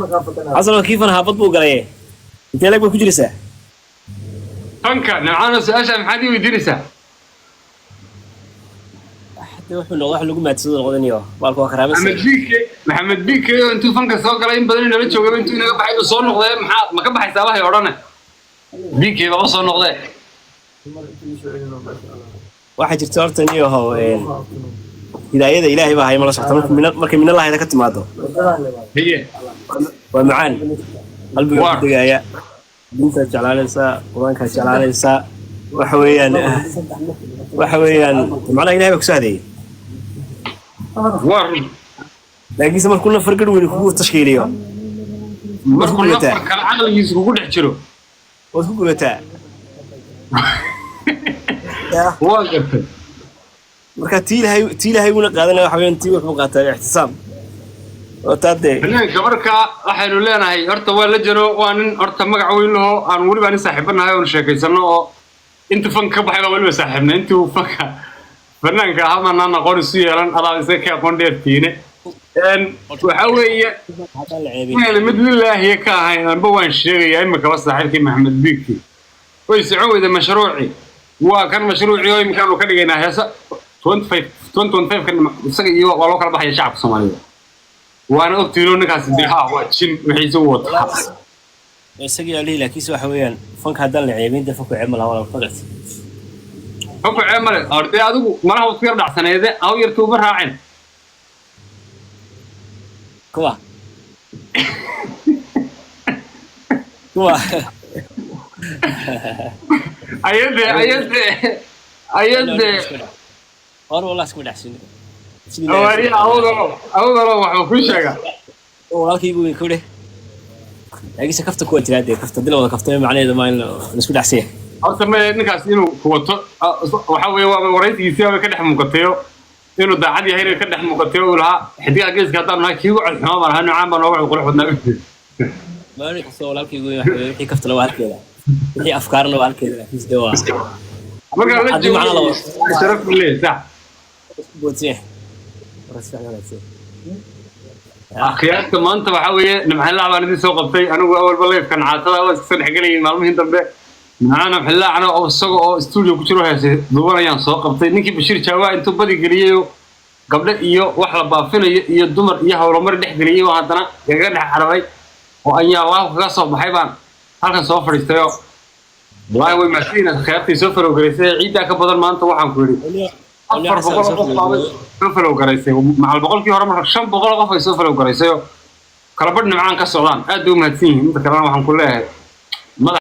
Xasan oo kiifan haabad buu galay, intee lag bay ku jiraysaa? Fanka Nimcaano, su-aasha maxaad ii weydiinaysaa? Hadda wuxuu noqday wax lagu maadsado noqdaniyo baalku waa karaama. Maxamed Biike, Maxamed Biike oo intuu fanka soo galay in badan inala joogay, intuu inaga baxay inuu soo noqdee, maxaa ma ka baxaysaa? Waxay odhane Biike baba soo noqdee. Waxaa jirta horta niyahow, hidaayada Ilaahay baa haya, mala socota? Marka markay mina lahayda ka timaado waa macaan, qalbiga ku degaaya, diintaad jeclaanaysaa, Qur-aankaad jeclaanaysaa. Waxa weeyaan macnaha Ilahay baa kusoo hadeeyey. Waa run. Laakiinse markuu nafar garh weyne kugu tashkiiliyo, markuu gubataa. Nafar kale caqligiisa kugu dhex jiro. Waad ku gubataa. Waa gartay. Marka tii Ilaahay una qaadanaya waxa weeyaan tii wuxuu qaataa ixtisaam oo taa dee. Fanaanka marka waxaynu leenahay horta waa la jiro, waa nin horta magac weyn laho, aan weliba nin saaxiibanahay oon sheekaysano, oo intuu fanka ka baxay baa weliba saaxiibnay. Intuu fanka fanaanka ahaa maanaan aqoon isu yeelan, adaa isaga ka aqoon dheertiine. Waxa weeye haddaan la ceebin. Inayna mid lilaahiya ka ahayn anba waan sheegayaa. Imikaba saaxiibkii Maxamed Biiki way socon weyda mashruuci, waa kan mashruucii oo iminkaanu ka dhigaynaa heesa 25 2025 kan isaga iyo waa loo kala baxaya shacabka Soomaaliyeed, waana ogtiinoo ninkaasi dee ha waa jin wixiisa u wata. Isagii alihi, laakiinse waxa weeyaan fanka haddaan la ceebin dee fanku ceeb ma laha, walaal, fagat. Fanku ceeb male ordee, adigu malaha waad ku yar dhacsaneede, aw yarta uma raacin. Kuwa kuwa. Ayade ayade ayade. Hor wallah iskuma dhexsin. Awaariya awdalo awdalo, waxba kuu sheega. Walaalkaygu weyn ku dheh, laakiinse kafta kuwa jiraa dee, kafta dila wada kafta macnaheedu maa in la isku dhexsan yahay. Horta maya, ninkaas inuu ku wato waxa weeye waaba waraysigiisii waaba ka dhex muuqatayo inuu daacad yahay, inay ka dhex muuqatayo uu lahaa xidigaha geeska haddaan nahay kii ugu codxumaa baan ahaa, Nimcaan baa nooga qurux badnaa. Maalin kasta walaalkaygu weyn waxa weeye wixii kaftana waa halkeeda, wixii afkaarna waa halkeeda, laakiinse dee waa markaa la haddii macno la joogo sharaf buu leeyahay, sax. Isku boodsan yahay marka si fiican wanaagsan. Akhyaarta, maanta waxa weeye Nimcaan Laac baan idin soo qabtay. Anigu awalba live-kan caatada waa iska soo dhexgelayay maalmihii dambe. Nimcaan Xillaacna oo isaga oo studio ku jiro heese duubanayaan soo qabtay. Ninkii Bashiir Jaawaa intuu badi geliyayo gabdho iyo wax la baafinayo iyo dumar iyo howlomar dhex geliyey oo haddana kaga dhex cararay oo anyaallahu kaga soo baxay baan halkan soo fadhiistayo. Wallaahi way mahadsanyihiin akhyaartii soo follow garaysay ciiddaa ka badan. Maanta waxaan ku yidhi 400 oo qof baa soo follow garaysay, macal boqolkii hore marka 500 oo qof ay soo follow garaysay oo kala badh Nimcaan ka socdaan. Aad bay u mahadsan yihiin. Inta kalena waxaan ku leeyahay madax.